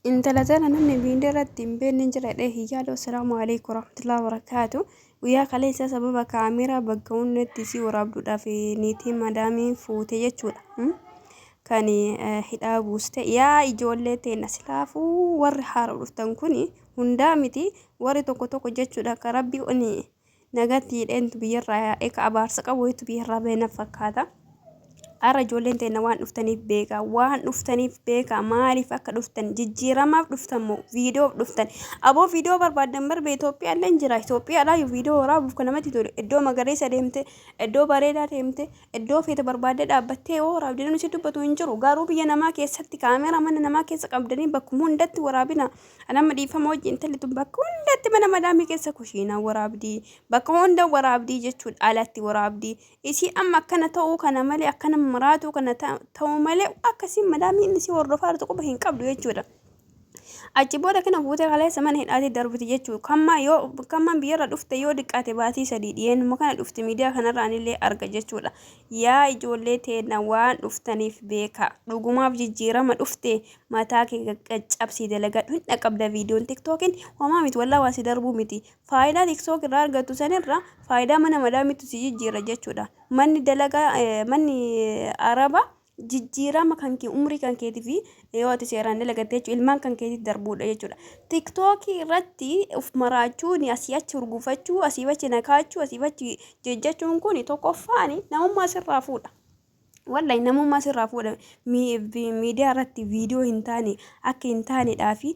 Intala tana namni miidiyaa irratti hin beekne hin jira jedhee hin yaadu. Assalaamu alaikum warahmatullahi wabarakatuh. Guyyaa kaleessa sababa kaameeraa bakka hundatti isii waraabduudhaaf niitiin madaamiin fuute jechuudha. Kan hidhaa buuste. Yaa ijoollee teenna silaafuu warri haara dhuftan kuni hundaa miti warri tokko tokko jechuudha. Ka rabbi oni nagatti hidheentu biyyarraa yaa'ee ka abaarsa qabu wayitu biyyarraa bahe na fakkaata. Har'a ijoolleen teenna waan dhuftaniif beekaa waan dhuftaniif beekaa maaliif akka dhuftan jijjiiramaaf dhuftan moo viidiyoof dhuftan aboo viidiyoo barbaaddan barbe Itoophiyaa illee jira Itoophiyaadhaa viidiyoo waraabuuf kan namatti tolu iddoo magariisa deemte iddoo bareedaa deemte iddoo feete barbaaddee dhaabbattee yoo waraabde namni si dubbatu hin jiru garuu biyya namaa keessatti kaameeraa mana namaa keessa qabdanii bakkuma hundatti waraabina Anamma dhiifama wajji intalli tun bakka hundatti mana madaamii keessa kushiinaa waraabdii bakka hunda waraabdii jechuudha alatti waraabdii isii amma akkana ta'uu kana malee akkana maraatuu kana ta'uu malee akkasiin madaamii inni isii hordofaa jirtu quba hin qabdu jechuudha. Achi booda kana fuutee kaleessa mana hidhaatii darbiti jechuudha. Kammaa yoo kammaan biyyarra dhufte yoo diqqaate baatii sadii dhiyeenuma kana dhufte miidiyaa kanarraan illee arga jechuudha. Yaa ijoollee teenna waan dhuftaniif beekaa. Dhugumaaf jijjiirama dhufte mataa kee qaqqaccabsii dalagadhu hin dhaqabda viidiyoon tiktookin homaa miti wallaa waa si darbuu miti faayidaa tiktook irraa argattu sanirra faayidaa mana madaamitu si jijjiira jechuudha manni dalagaa manni araba jijjiirama kan kee umrii kan keetii fi yoo ati seeraan dalagatte jechuudha ilmaan kan keetii darbuudha jechuudha tiktookii irratti of maraachuun asii achi hurgufachuu asii achi nakaachuu asii achi jejjachuun kun tokkoffaan namummaa sirraa fuudha. Wallahi namummaa sirraa fuudha. Miidiyaa irratti viidiyoo hin taane akka hin taanedhaa fi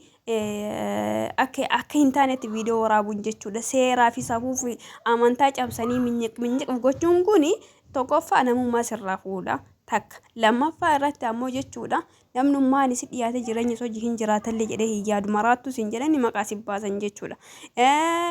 akka hin taanetti viidiyoo waraabuun jechuudha. Seeraa fi safuu fi amantaa cabsanii minyiq minyiq gochuun kun tokkoffaa namummaa sirraa fuudha. Takka. Lammaffaa irratti ammoo jechuudha namnummaan si dhiyaate jireenya hojii hin jiraatallee jedhee hin yaadu maraattus hin jedhani maqaa si baasan jechuudha.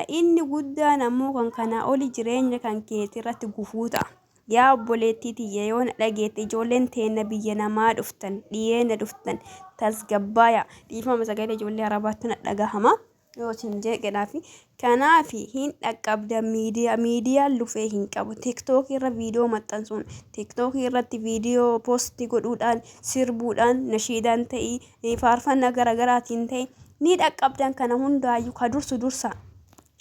Inni guddaan ammoo kan kanaa oli jireenya kan keetii irratti gufuu ta'a. Yaa obboleettii tiyya yoo na dhageette ijoolleen teenna biyya namaa dhuftan dhiyeena dhuftan tasgabbaaya dhiifama sagalee ijoollee arabaattu na dhagahama yoo isin jeeqedhaafi kanaafi hin dhaqqabda miidiyaa miidiyaan lufee hin qabu tiktookii irra viidiyoo maxxansuun tiktookii irratti viidiyoo poostii godhuudhaan sirbuudhaan nashiidaan ta'ii faarfannaa garaagaraatiin ta'e ni dhaqqabdan kana hundaayyuu ka dursu dursa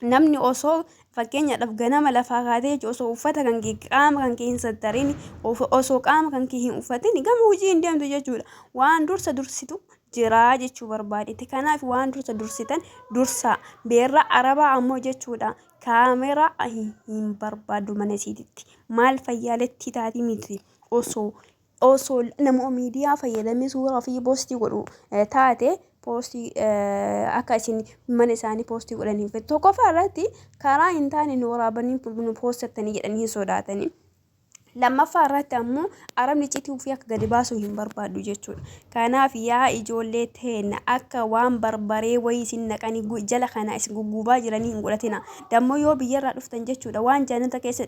namni osoo fakkeenyaadhaaf ganama lafaa kaatee jechuun osoo uffata kan kee qaama kan kee hin sattarin osoo qaama kan kee hin uffatin gama hojii hin deemtu jechuudha. Waan dursa dursitu jiraa jechuu barbaadete. Kanaaf waan dursa dursitan dursaa. Beerra arabaa ammoo jechuudha kaameraa hin barbaaddu mana isiititti. Maal fayyaaletti taatii miti osoo osoo nama miidiyaa fayyadamee suuraa ofii poostii godhu taate poostii akka isin mana isaanii poostii godhan hin fedhu. Tokkoffaa irratti karaa hin taane nu waraabanii nu poostattanii jedhanii hin sodaatanii. Lammaffaa irratti ammoo arabni iccitii ofii akka gadi baasu hin barbaadu jechuudha. Kanaaf yaa ijoollee teenna akka waan barbaree wayii isin naqanii jala kana isin guggubaa jiranii hin godhatina. Dammoo yoo biyyarraa dhuftan jechuudha waan jannata keessa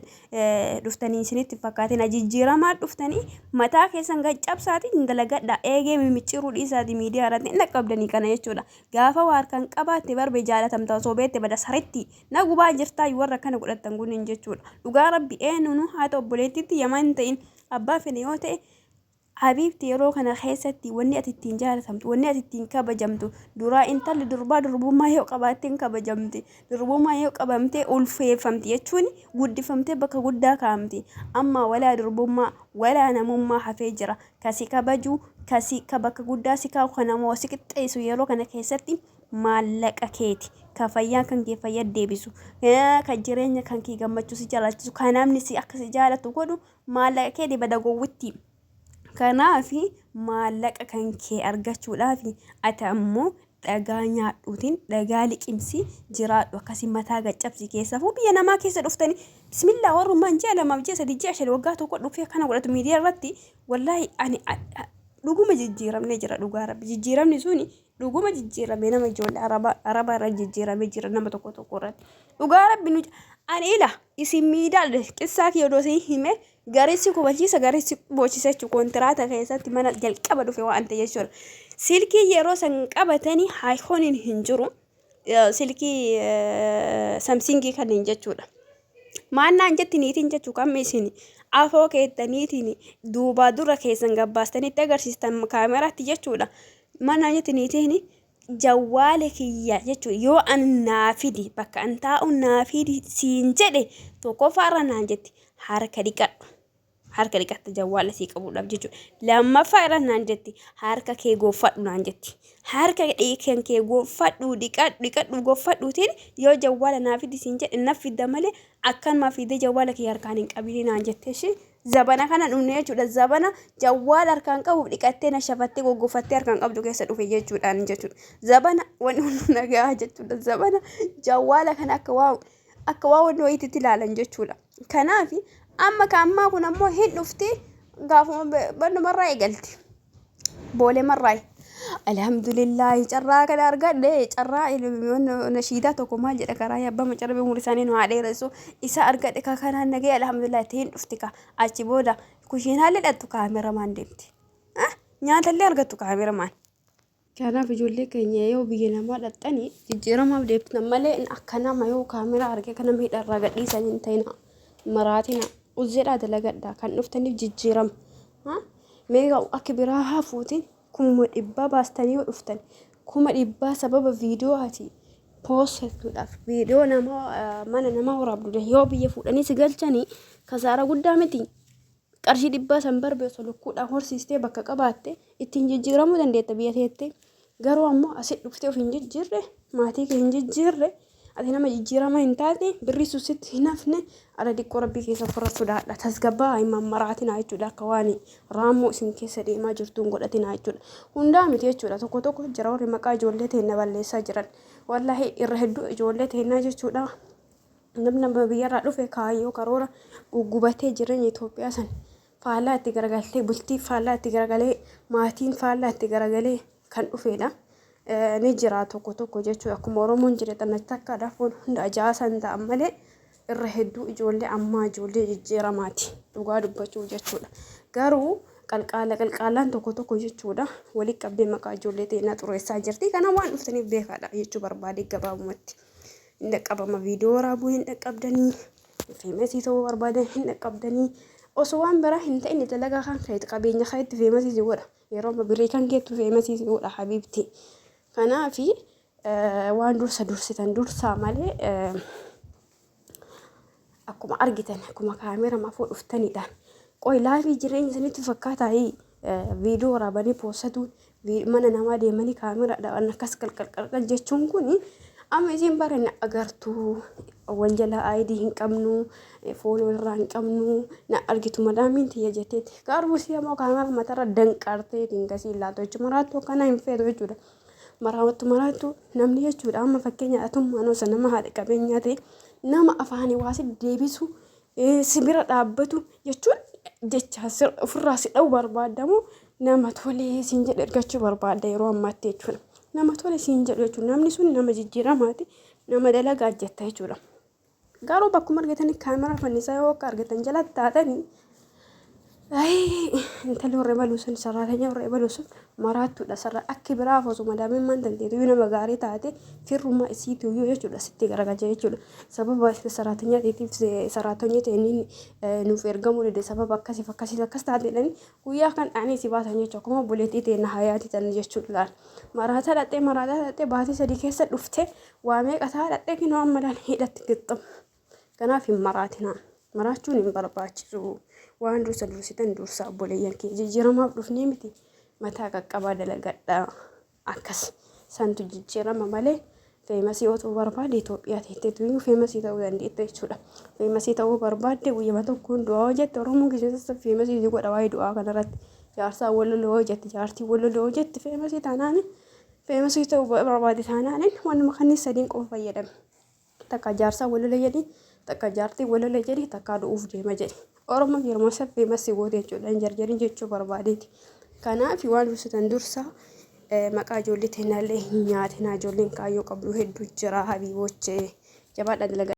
dhuftanii isinitti hin fakkaatina jijjiiramaa dhuftanii mataa keessan gad cabsaatii hin dalagadha eegee mimicciiruu dhiisaatii miidiyaa irratti hin dhaqqabdanii kana jechuudha gaafa waa harkaan qabaatte barbe jaalatamta osoo beekte bada saritti na gubaa jirtaa warra akkana godhattan kunniin jechuudha dhugaa rabbi eenyuunuu haa ta'u obboleettiitti yamaa hin ta'in abbaa fedhe yoo ta'e Habiibti yeroo kana keessatti wanni ati ittiin jaalatamtu, wanni ati ittiin kabajamtu, duraa intalli durbaa durbummaa yoo qabaatte hin kabajamti. Durbummaa yoo qabamte ulfeeffamti jechuun guddifamtee bakka guddaa kaa'amti. Amma walaa durbummaa, walaa namummaa hafee jira. Ka si kabaju, ka si ka bakka guddaa si kaa'u, ka nama si qixxeessu yeroo kana keessatti maallaqa keeti. Ka fayyaa kan kee fayya deebisu, ka jireenya kan kee gammachuu si jaalaachisu, ka namni si akka si jaalatu godhu maallaqa keeti bada gowwittii. Kanaaf maallaqa kan kee argachuudhaaf ati ammoo dhagaa nyaadhuutiin dhagaa liqimsi jiraadhu akkasii mataa gaccabsi keessafuu biyya namaa keessa dhuftanii bismillaa warrummaan ji'a lamaaf ji'a sadii ji'a shan waggaa tokko dhufee akkana godhatu miidiyaa irratti wallaahi ani dhuguma jijjiiramnee jira dhugaa rabbi jijjiiramni suni dhuguma jijjiirame nama ijoollee araba araba irra jijjiirame jira nama tokko tokko irratti dhugaa rabbi nu ani ila isin miidaa qissaa kiyya odoo isin hime garissi kubachiisa garissi boochisa jechuudha kontiraata keessatti mana jalqaba dhufe waan ta'e jechuudha silkii yeroo san qabatanii haayifooniin hin jiru silkii samsingii kanneen jechuudha. Maal naan jetti niitiin jechuu kam isin afoo keettaniitiin duubaa dura keessan gabbaastanitti agarsiistan kaameraatti jechuudha. Maal naan jetti niitiin Jawwaala kiyya jechuun yoo an naa fidi bakka an taa'u naa fidi siin jedhe, tokkoffaa irra naan jetti, harka dhiqadhu. Harka dhiqatta jawwaala sii qabuudhaaf jechuudha. Lammaffaa irra naan jetti, harka kee gooffadhu naan jetti. Harka kan kee gooffadhu, dhiqadhu, dhiqadhu, gooffadhuutiin yoo jawwaala naa fidi siin jedhe na fidda malee akkanumaa fidee jawwaala kee harkaan hin qabini naan jette ishee. Zabana kana dhumne jechuudha. Zabana jawwaala harkaan qabuuf dhiqattee na shafattee goggofattee harkaan qabdu keessa dhufe jechuudhaan jechuudha. Zabana wanni hundi nagaa jechuudha. Zabana jawwaala kana akka waa wanni wayiitti ilaalan jechuudha. Kanaaf amma ka ammaa kun ammoo hin dhufti, gaafuma bannumarraa eegalti. Boolee marraayi. Alhamdulillaahi, carraa kana argadhe. Carraa nashiidaa tokko maal jedha, karaa abbaa macarra umurii isaanii nu haa dheeressu, isa argadhe ka kanaan nagee, alhamdulillah. Ittiin dhufti ka achi booda kushiinaallee dhattu kaameramaan deemti. Nyaatallee argattu kaameramaan. Kanaaf ijoollee keenya, yoo biyya namaa dhaxxanii jijjiiramaaf deemtan malee akka nama yoo kaameraa argee akka nama hidharraa gadhiisan hin ta'ina. Maraatina uzzeedhaa dalagadhaa, kan dhuftaniif jijjiirama. Mee akka biraa hafuutiin 100,000 baastanii yoo dhuftan, 100,000 sababa viidiyoo ati poostatuudhaaf viidiyoo nama mana namaa waraabdu yoo biyya fuudhanii si galchanii, kasaara guddaa miti. Qarshii dhibbaa san barbe osoo lukkuudhaan horsiistee bakka qabaatte ittiin jijjiiramuu dandeetta biyya teette. Garuu ammoo asit dhuftee of hin jijjiirre, maatii kee hin jijjiirre, ati nama jijjiirama hin taate, birrii sun sitti hin hafne. Ala diqqoo rabbii keessa ofirra sodaadha. Tasgabbaa, hin mammaraatinaa jechuudha. Akka waan raammoo isin keessa deemaa jirtu hin godhatinaa jechuudha. Hundaa miti jechuudha. Tokko tokko jira warri maqaa ijoollee teenna balleessaa jiran. Wallaahi irra hedduu ijoollee teennaa jechuudha. Namni nama biyyarraa dhufe kaayyoo karoora guggubatee jireenya Itoophiyaa san faallaa itti garagaltee, bultii faallaa itti garagalee, maatiin faallaa itti garagalee kan dhufedha. Ni jira tokko tokko jechuudha. Akkuma Oromoon jedhe, xannacha takkaadhaaf foon hunda ajaasan ta'an malee irra hedduu ijoollee ammaa ijoollee jijjiiramaati. Dhugaa dubbachuuf jechuudha. Garuu qalqaala qalqaalaan tokko tokko jechuudha walitti qabdee maqaa ijoollee teenaa xureessaa jirti. Kana waan dhuftaniif beekaadha jechuu barbaade gabaabumatti. Hin dhaqqabama, viidiyoo waraabuu hin dhaqqabdanii, famous ta'uu barbaadan hin dhaqqabdanii. Osoo waan biraa hin ta'in dalagaa kan keeti, qabeenya keetti famous si godha. Yeroo amma birrii kan keettu famous si godha, habiibti. Kanaafi waan dursa dursitan dursaa malee akkuma argitan akkuma kaameera mafuu dhuftanidhaan. Qoy, laafii jireenya isinitti fakkaataa viidiyoo waraabanii poostatuun, mana namaa deemanii kaameraadhaan akkas qalqalqalqal jechuun kun? Amma isin baranne agartuu wanjala ID hin qabnu, follow irraa hin qabnu, na argitu madaamiin tiyya jetteeti. Garuu si ammoo kaameraa matarra danqarteetiin gasii laatu jechuudha. Maraattuu akkanaa hin feetu jechuudha. Maraattu maraattu namni jechuudha. Amma fakkeenya atummaan osoo nama haadha qabeenyaa ta'e, nama afaanii waa si deebisu, si bira dhaabbatu jechuun jecha ofirraa si dha'u barbaadamu, nama tolee siin jedhe argachuu barbaadda yeroo ammaatti jechuudha. Nama tole siin jedhu jechuudha. Namni sun nama jijjiiramaati. Nama dalagaa jetta jechuudha. Garuu bakkuma argatanii kaameraa fannisaa yoo akka argatan jalatti taatanii, intalli warra ebaluu sun, saraatanyaa warra ebaluu sun maraattuudha. Sarara akki biraaf osoo madaamimmaan tanteetu nama gaarii taate, firrummaa isiitu iyyuu jechuudha sitti garagalcha jechuudha. Sababa saraatanyaa teetiif saraatanyaa ta'iniin nuuf ergamuu dide, sababa akkasiif akkasiif akkas taate jedhanii guyyaa kan dha'anii si baasan jechuudha. Akkuma obboleettii ta'e na hayaati tan jechuudha laal. Maraataa dhaqxee, maraataa dhaqxee, baatii 3 keessa dhuftee waa meeqa ta'a dhaqxee, kinoo amma laal hidhatti gixxam. Kanaaf hin maraatinaa. Maraachuun hin barbaachisu. Waan dursa dursitan dursa, obboleeyyan kee jijjiiramaaf dhufnee miti. Mataa qaqqabaa dalagadhaa. Akkas santu jijjiirama malee famous yoo ta'uu barbaade Itoophiyaa teetteetu iyyuu famous ta'uu dandeetta jechuudha. Famous ta'uu barbaadde guyyama tokkoon du'aa hojjette, Oromoon keessatti famous si godha waa'ee du'aa kanarratti. Jaarsaa wal loloo hojjette, jaartii wal loloo hojjette, famous taanaan, famous ta'uu barbaade taanaan wanuma kanneen sadiin qofa fayyadame. Takka jaarsaa wal lola jedhi, takka jaartii wal lola jedhi, takka du'uuf deema jedhi. Oromoon yeroo isa famous goote jechuudha. Hin jarjarin jechuu barbaadeeti. Kanaaf waan dursitan dursa, maqaa ijoollee teenyaallee hin nyaatinaa. Ijoolleen kaayyoo qabdu hedduu jira, habiibochee, jabaadhaa, dalagaa.